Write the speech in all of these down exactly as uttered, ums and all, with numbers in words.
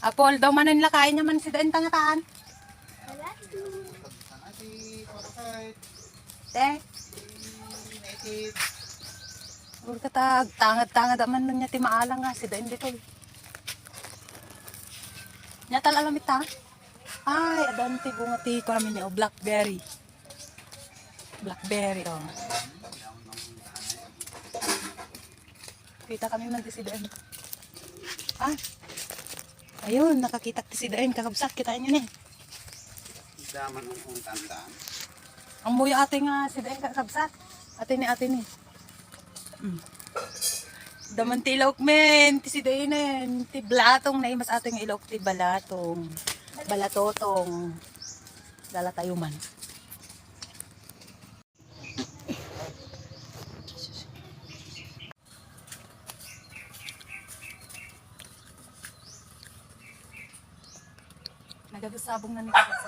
Apol, daw manen lakayen nia man si daen tangataan. Te. Urkatag, tangad-tangad aman nun nia ti maalang nga si daen ditoy. Nia tal alamit ta? Ay, adan ti bunga ti kuamin nia, o, blackberry. Blackberry, o. Kita kami man ti si daen. Ah. Ayun, nakakitak ti si daen, kakabsat, kitaen nia ni. Daman ang tandaan. Ammoyo ati nga si daen, kakabsat. Ati ni, ati ni. Mm. Daman ti ilawk men, ti si daenen, ti balatong, naimas ati nga ilawk ti balatong. Balatotong. Dala tayo man. Nagadusabong na ni Kuya.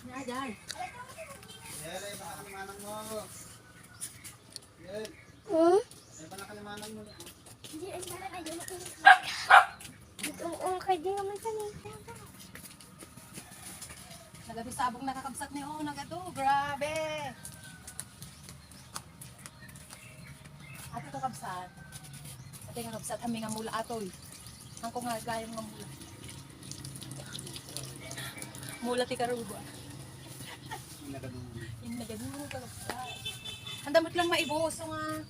Yan, yan. Hmm? Ito, okay, di naman sa nito. Nagadusabong na kakabsat ni, o, nagadu. Grabe. Ati kakabsat. Ati kakabsat, kami nga mula atoy. Ang ko nga gayam nga mula. Mula ti Karuba. Yung nagaduro kakabsat. Ang damit lang maibuso nga.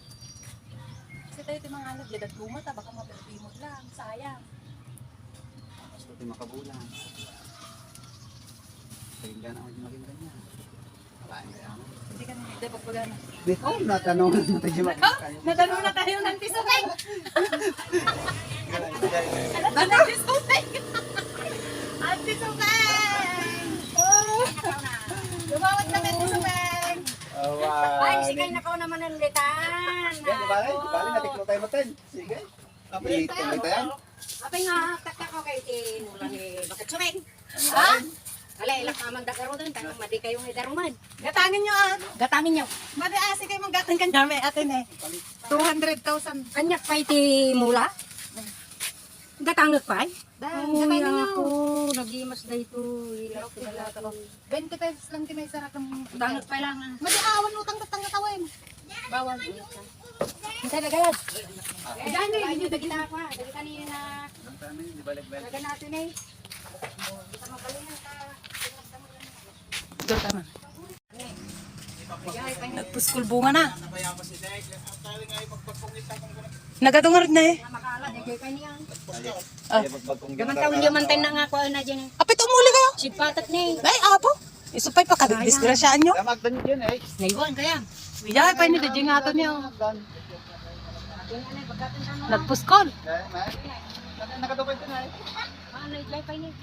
Kasi tayo ti mga ano, diyan at luma ta, baka maperti mo lang. Sayang. Gusto ti makabulan. Paringgan ako di maging ganyan. Alain kaya mo. Hindi ka na, hindi, pagpagana. Di ko, natanong na tayo. Natanong na tayo ng piso, Peng. Ang piso, Peng. Ang piso, Peng. Lumawat na tayo, piso, Peng. Awa. Ay, sige, nakaw naman ang litan. Yan, di ba? Di ba? Natiklo tayo, Martin. Sige. Ito, ito yan. Apay nga, taktak ko kay ti mula ni Bakit Suring. Ha? Ala, ilak naman da karudan, tanong madi kayo nga idaruman. Gatangin nyo, ah. Gatangin nyo. Madi, ah, sige, manggatang ka niya, may atin eh. Two hundred thousand. Kanyak pa iti mula? Gatangak pa eh? Da, Oo, gatangin nyo. Ako, nagimas da ito. Ilak ko da ito. Twenty pesos lang ti may sarap ng Gatangak pa lang ah. Madi, awan utang, datang katawin. Bawal. Ang talaga yan. Diyan eh, hindi dagita pa. Dagita ni na. Talaga natin eh. Doon tama. Nagpuskol bunga na. Nagadungar na eh. Makala, dagay pa niya. Ah. Gaman taon niya man tayo nangako na dyan eh. Apit umuli kayo? Sipatat na eh. Ay, apo. Isu pa'y pakadisgrasyaan nyo. Kaya magdan dyan eh. Naiwan kaya. Iya, pa ini, daging ato niya. Nagpuskol. Kaya na eh. Naka-, nakatupad dyan eh.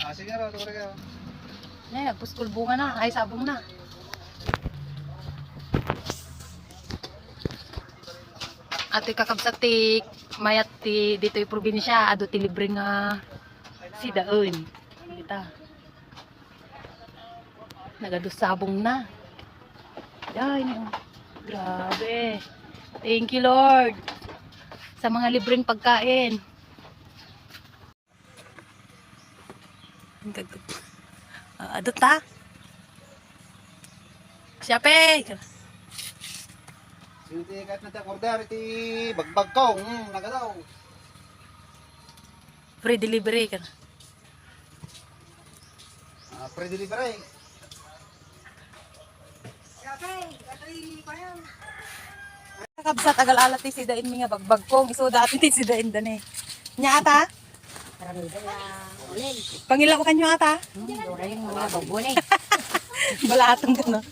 Ah, sige, Ro, tukar ka. Ne, nagpuskol bunga na. Ay, sabong na. Ati kakabsat ti mayat ti ditoy probinsya, adu ti libre nga sidaen. Kita. Nagadusabong na. Yan, oh. Grabe. Thank you, Lord. Sa mga libreng pagkain. Ang gagawin. Ah, adot ta? Siya, pe! Sino ti kahit na ti order, iti bagbag ko. Hmm, nagadaw. Free delivery ka na. Ah, free delivery. Kakabsat, agal-ala ti sidain mi nga bagbagkong. Isu dati ti sidain da ni. Nya ata? Pangila ko kanyo ata? Balatang ka na.